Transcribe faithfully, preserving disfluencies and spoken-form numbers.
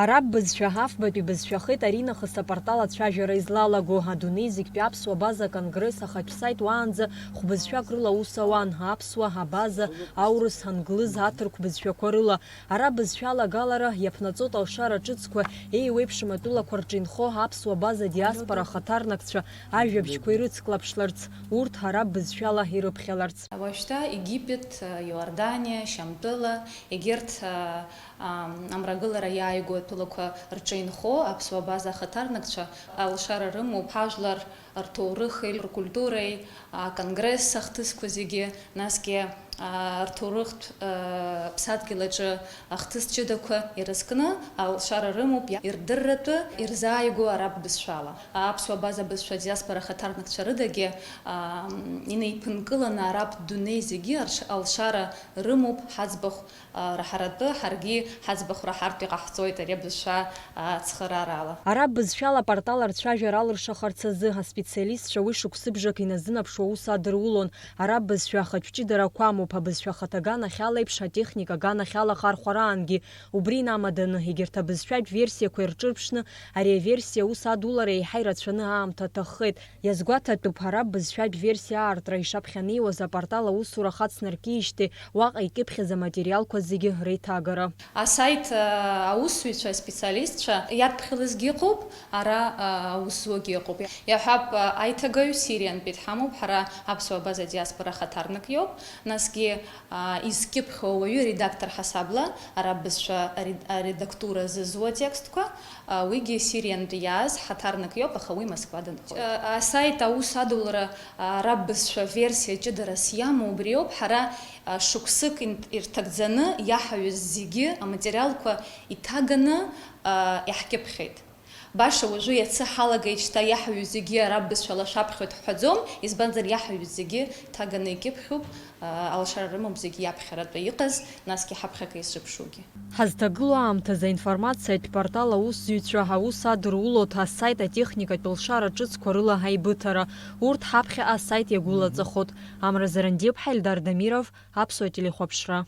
Араб бызшәа ҳафбатәи бызшәахеит аринахыс апортал ацәажәара излалаго. Адунеи зегьтәи аԥсуа база конгресс ахатә сайт уаанӡа хәбызшәак рыла аус ауан, аԥсуа, абаза, аурыс, англыз, аҭырқә бызшәақәа рыла. Араб бызшәа алагалара иаԥнаҵоит алшара ҿыцқәа еиуеиԥшым атәылақәа рҿы инхо аԥсуа база диаспора ахаҭарнакцәа ажәабжьқәа ирыцклаԥшларц, урҭ араб бызшәала ирыԥхьаларц. Уажәшьҭа Египет, Иорданиа, Шьамтәыла, егьырҭ, а, а, амрагылара иааиго атәылақәа рҿы инхо аԥсуа база ахаҭарнакцәа алшара рымоуп ҳажәлар рҭоурыхи ркультуреи, аконгресс ахҭысқәа зегьы, насгьы, а, рҭоурыхтә, а, ԥсадгьыл аҿы ахҭыс ҷыдақәа ирызкны алшара рымоуп иа-, ирдырратәы ирзааигәоу араб бызшәала. Аԥсуа база бызшәа диаспора ахаҭарнакцәа рыдагьы, а, инеиԥынкыланы араб дунеи зегьы арш-, алшара рымоуп ҳаӡбахә, а, раҳаратәы, ҳаргьы ҳаӡбахә раҳартә иҟаҳҵоит ари абызшәа, а, ацхыраарала. Араб бызшәала апортал арцәажәара алыршахарц азы аспециалистцәа уи шықәсыбжак иназынаԥшуа аус адырулон. Араб бызшәа ахатә ҷыдарақәа амоуп, абызшәа ахаҭа аганахьала еиԥш, атехника аганахьала ахархәараангьы. Убри инамаданы, егьырҭ абызшәатә версиақәа ирҿырԥшны, ари аверсиа аус адулара еиҳа ирацәаны аамҭа аҭаххеит. Иазгәаҭатәуп, араб бызшәатә версиа аартра ишаԥхьанеиуаз апортал аусура хацнаркижьҭеи уаҟа икьыԥхьыз аматериалқәа зегьы реиҭагара. Асайт, а, аусзуҩцәа, аспециалистцәа иадԥхьалазгьы ыҟоуп, ара, а, аус зуагьы ыҟоуп. Иаҳҳәап, а, аиҭагаҩ Сириантәи дҳамоуп, ҳара аԥсуа база диаспора ахаҭарнак иоуп, насгьы, а, изкьыԥхьу ауаҩы редактор ҳасабла араб бызшәа аре-, аредактура зызуа атекстқәа, а, уигьы Сириантәи иааз ҳаҭарнак иоуп, аха уи Москва дынхоит. А, асайт аус адулара, а, араб бызшәа версиа ҷыдарас иамоу убриоуп, ҳара, а, шықәсык ин-, ирҭагӡаны иаҳаҩыз зегьы аматериалқәа иҭаганы, а, иаҳкьыԥхьеит. Баша уажәы иацы ҳалагеит, шьҭа иаҳаҩыз зегьы араб бызшәала шәаԥхьоит ҳҳәаӡом, избанзар, иаҳаҩыз зегьы ҭаганы икьыԥхьуп, а, алшара рымоуп зегьы иаԥхьаратәы иҟаз, насгьы ҳаԥхьаҟа изҿыԥшугьы. Ҳазҭагылоу аамҭазы аинформациатә портал аусзуҩцәа аус адырулоит асайт атехникатә лшара ҿыцқәа рыла аибыҭара. Урҭ ҳаԥхьаҟа асайт иагәылаҵахоит. Амра Зарандиаԥҳа, Ельдар Дамиров, Аԥсуа телехәаԥшра.